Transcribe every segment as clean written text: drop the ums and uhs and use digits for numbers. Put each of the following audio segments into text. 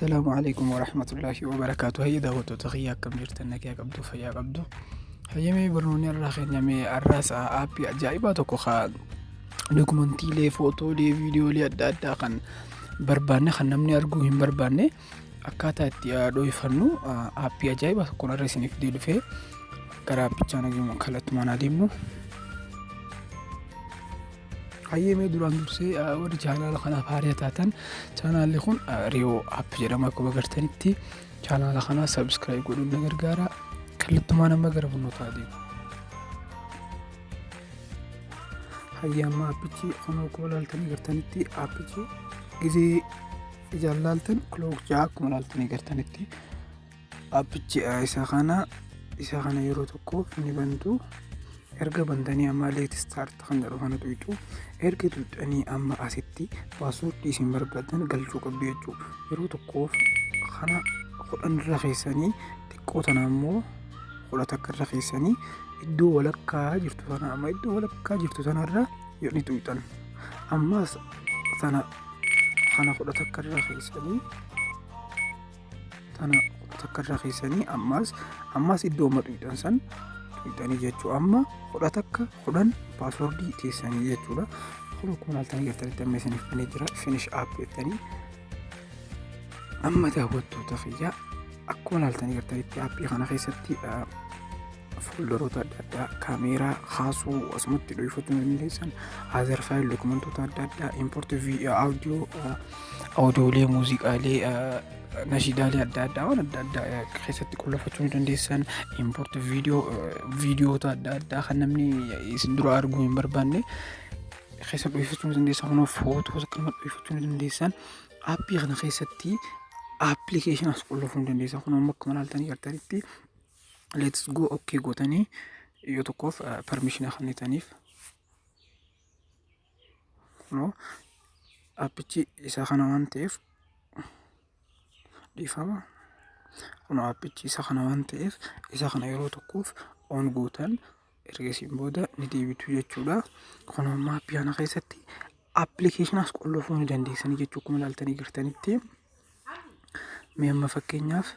Assalaamu alaikum warahmatullaahi wabarakaatu. Hayya daawwattoota kiyya, akkam jirtan? Nagaa qabdu? Fayyaa qabdu? Hayyamee barnoonni irraa keenyamee har'aas aappii ajaa'ibaa tokko kaa dokumantiilee, footoolee, viidiyoolee adda addaa kan barbaanne, kan namni arguu hin barbaanne akkaataa itti dho'ifannu aappii ajaa'ibaa tokkoon irra isiniif fidee dhufee. Gara aappichaa nageenya kallattumaan adeemnu. Hayyee, mee duraan dursee warri chaanaala kanaaf haaraa taatan, chaanaalli kun Riyoo App jedhama. Akkuma agartanitti chaanaala kana subscribe godhuun na gargaara. Kallattumaan amma gara barnootaa adeemu. Hayyee, amma aappichi kun akkuma ilaaltanii agartanitti, aappichi gizee ijaan laaltan clock ja'a. Akkuma ilaaltanii agartanitti aappichi isa kana yeroo tokkoof ni bantu. Erga bantanii amma "Let's start" kan jedhu kana tuqxu. Erga tuqxanii amma asitti paaswoordii isin barbaadan galchuu qabdu jechuudha. Yeroo tokkoof kana 10 irra keessanii, xiqqoo tana immoo 11 irra keessanii, iddoo walakkaa jirtu sana, amma iddoo walakkaa jirtu sanarra ni tuqxan. Ammas sana kana 11 irra keessanii, tana 11 irra keessanii, ammas iddoo amma tuqxan san tuqxanii jechuu. Amma 11, 10 paaswoordii teessanii jechuudha. Kun akkuma ilaaltanii gartanitti amma isiniif banee jira. "Finish app" jettanii. Amma daawwattoota kiyyaa, akkuma ilaaltanii gartanitti aappii kana keessatti fooldaroota adda addaa, kaameeraa kaasuu asumatti dho'ifachuu dandeessan, other file, dokumentoota adda addaa, import audio, audiyoolee, muuziqaalee, nashiidaalee adda addaa, waan adda addaa keessatti qollofachuu ni dandeessan. Import video, viidiyoota adda addaa kan namni isin dura arguu hin barbaanne keessa dho'ifachuu ni dandeessan. Kunoo footoo akkanuma dho'ifachuu ni dandeessan. Aappii kana keessatti appilikeeshinaas qollofuu ni dandeessan. Kunoo amma akkuma ilaaltanii gartanitti "Let's go", okay gootanii yoo tokkoof permission kennitaniif, kunoo aappichi isa kana waan ta'eef, dhiifama, kunoo aappichi isa kana waan ta'eef isa kana yeroo tokkoof on gootan. Ergasiin booda ni deebitu jechuudha. Kunoo amma aappii kana keessatti appilikeeshinaas qollofuu ni dandeessanii jechuu. Akkuma ilaaltanii gartanitti, mee amma fakkeenyaaf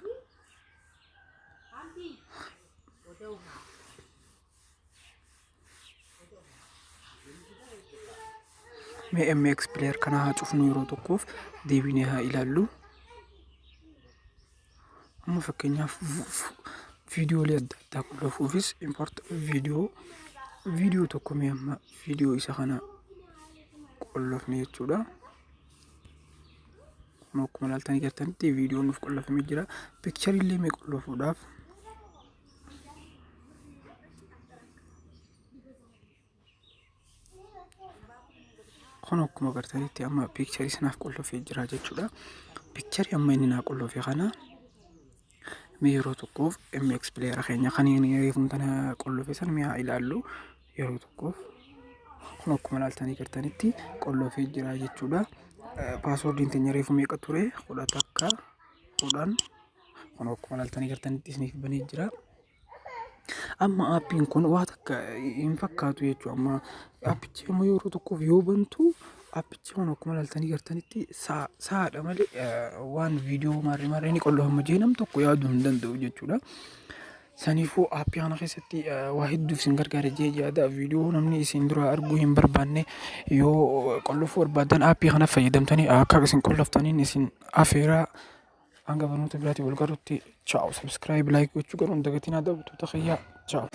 mee MX Player kana haa cufnu, yeroo tokkoof deebinee haa ilaallu. Amma fakkeenyaaf viidiyoolee adda addaa qollofuufis import video, viidiyoo tokko, mee amma viidiyoo isa kana qollofne jechuudha. Kun akkuma ilaaltanii gartanitti viidiyoon nuuf qollofamee jira. Picture illee mee qollofuudhaaf kun akkuma agartanitti amma picture sanaaf qollofee jira jechuudha. Picture amma inni naa qollofe kana mee yeroo tokkoof MX Player keenya kan inni reefuun tana qollofe san mee haa ilaallu yeroo tokkoof. Kun akkuma ilaaltanii gartanitti qollofee jira jechuudha. Paaswoordiin teenya reefu meeqa ture? 11, 10. Kun akkuma ilaaltanii gartanitti isiniif banee jira. Amma aappiin kun waa takka hin fakkaatu jechuudha. Amma aappichi amma yeroo tokkoof yoo bantu, aappichi kun akkuma ilaaltanii gartanitti sa'aadha malee waan viidiyoo maarree maarree ni qollofama jee nam tokko yaaduu hin danda'u jechuudha. Saniifuu aappii kana keessatti waa hedduuf isin gargaara jee yaada. Viidiyoo namni isin dura arguu hin barbaanne yoo qollofuu barbaadan, aappii kana fayyadamtanii akka isin qolloftaniin isin afeeraa. Hanga barnoota biraatiin wal garuutti, ciao. Subscribe, like gochuu garuu hin dagatinaa, daawwattoota kiyyaa, ciao.